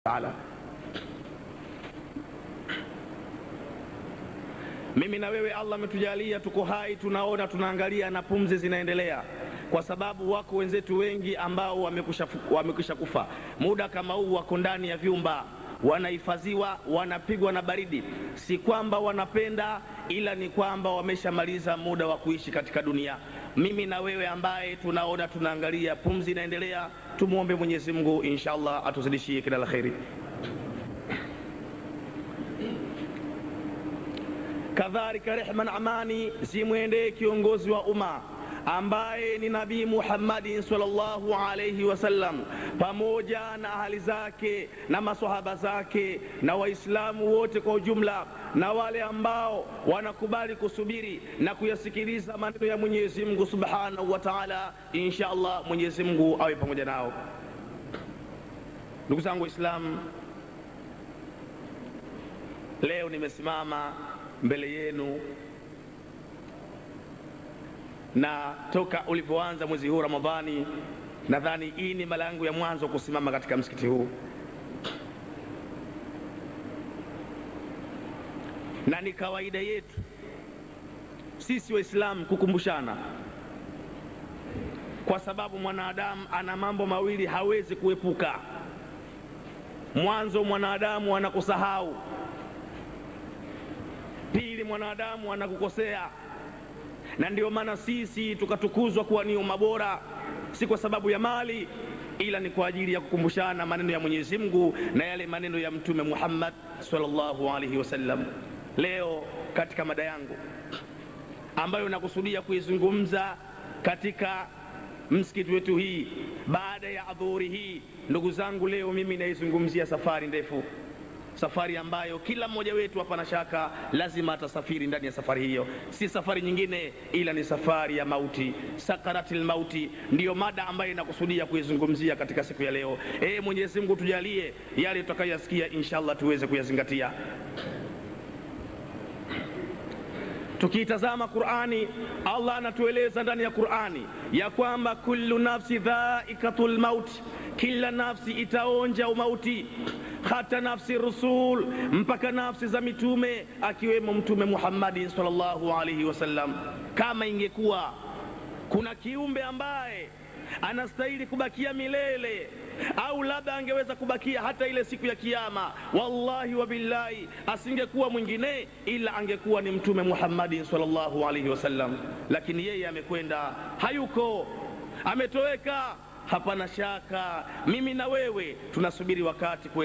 Taala. Mimi na wewe Allah ametujalia tuko hai, tunaona, tunaangalia na pumzi zinaendelea, kwa sababu wako wenzetu wengi ambao wamekwisha kufa. Muda kama huu wako ndani ya vyumba, wanahifadhiwa, wanapigwa na baridi. Si kwamba wanapenda, ila ni kwamba wameshamaliza muda wa kuishi katika dunia. Mimi na wewe ambaye tunaona, tunaangalia, pumzi inaendelea, tumuombe Mwenyezi Mungu inshallah atuzidishie kila la kheri. Kadhalika rehma na amani zimwendee kiongozi wa umma ambaye ni Nabii Muhammadin sallallahu alayhi wasallam, pamoja na ahali zake na maswahaba zake na Waislamu wote kwa ujumla, na wale ambao wanakubali kusubiri na kuyasikiliza maneno ya Mwenyezi Mungu Subhanahu wa Ta'ala. Insha Allah Mwenyezi Mungu awe pamoja nao. Ndugu zangu Waislamu, leo nimesimama mbele yenu na toka ulipoanza mwezi huu Ramadhani, nadhani hii ni mara yangu ya mwanzo kusimama katika msikiti huu, na ni kawaida yetu sisi Waislamu kukumbushana, kwa sababu mwanadamu ana mambo mawili hawezi kuepuka. Mwanzo, mwanadamu anakusahau. Pili, mwanadamu anakukosea. Na ndio maana sisi tukatukuzwa kuwa ni umma bora, si kwa sababu ya mali, ila ni kwa ajili ya kukumbushana maneno ya Mwenyezi Mungu na yale maneno ya Mtume Muhammad sallallahu alaihi wasallam. Leo katika mada yangu ambayo nakusudia kuizungumza katika msikiti wetu hii baada ya adhuhuri hii, ndugu zangu, leo mimi naizungumzia safari ndefu, safari ambayo kila mmoja wetu hapana shaka lazima atasafiri ndani ya safari hiyo. Si safari nyingine ila ni safari ya mauti, sakaratil mauti, ndiyo mada ambayo inakusudia kuizungumzia katika siku ya leo. Mwenyezi Mungu tujalie yale tutakayoyasikia, inshallah tuweze kuyazingatia. Tukiitazama Qur'ani, Allah anatueleza ndani ya Qur'ani ya kwamba kullu nafsi dhaikatul maut, kila nafsi itaonja umauti, hata nafsi rusul, mpaka nafsi za mitume akiwemo Mtume Muhammad sallallahu alaihi wasallam. Kama ingekuwa kuna kiumbe ambaye anastahili kubakia milele au labda angeweza kubakia hata ile siku ya Kiyama, wallahi wa billahi asingekuwa mwingine ila angekuwa ni Mtume Muhammad sallallahu alaihi wasallam. Lakini yeye amekwenda, hayuko, ametoweka. Hapana shaka mimi na wewe tunasubiri wakati kuelekea